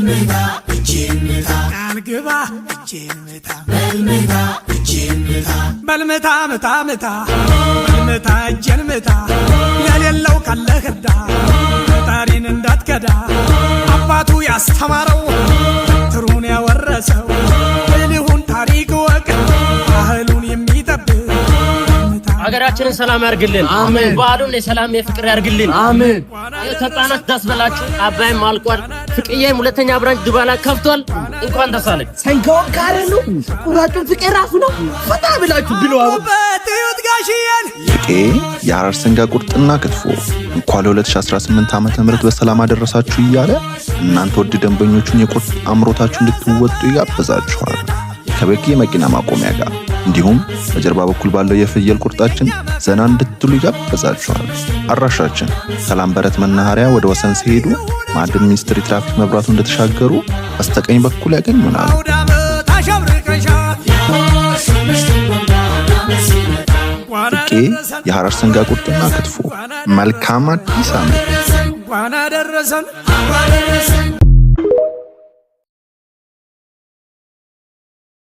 በልምታ እጄን ምታ፣ ቃል ግባ እጄን ምታ፣ በልምታ እጄን ምታ፣ በልምታ ምታ ምታ፣ በልምታ እጄን ምታ፣ ለሌለው ካለህ እርዳ፣ ፈጣሪን እንዳትከዳ። አባቱ ያስተማረው ትሩን ያወረሰው ብልሁን ታሪክ ወቅ ባህሉን የሚጠብቅ ምታ። ሀገራችንን ሰላም ያርግልን። አሜን። በዓሉን የሰላም የፍቅር ያርግልን። አሜን። ተጣናት ደስ በላችሁ። አባይም አልቋል። ፍቅዬም ሁለተኛ branch ዱባይ ላይ ከፍቷል። እንኳን ደስ አለኝ። ሰንጋውን ካረን ነው፣ ቁራጩን ፍቄ ራሱ ነው። ፈታ ብላችሁ ብሎ በት እዩት ጋሽዬን። ፍቄ የሐረር ሰንጋ ቁርጥና ክትፎ እንኳን ለ2018 ዓ.ም በሰላም አደረሳችሁ እያለ እናንተ ውድ ደንበኞቹን የቁርጥ አምሮታችሁ እንድትወጡ ይጋብዛችኋል። ከበቂ የመኪና ማቆሚያ ጋር እንዲሁም በጀርባ በኩል ባለው የፍየል ቁርጣችን ዘና እንድትሉ ይጋብዛችኋል። አድራሻችን ሰላም በረት መናኸሪያ ወደ ወሰን ሲሄዱ ማዕድን ሚኒስቴር የትራፊክ መብራቱ እንደተሻገሩ በስተቀኝ በኩል ያገኙናል። አውደ ዓመት አሸብርቀሻል። ፍቄ የሐረር ሰንጋ ቁርጥና ክትፎ። መልካም አዲስ ዓመት። እንኳን አደረሰን፣ እንኳን አደረሰን።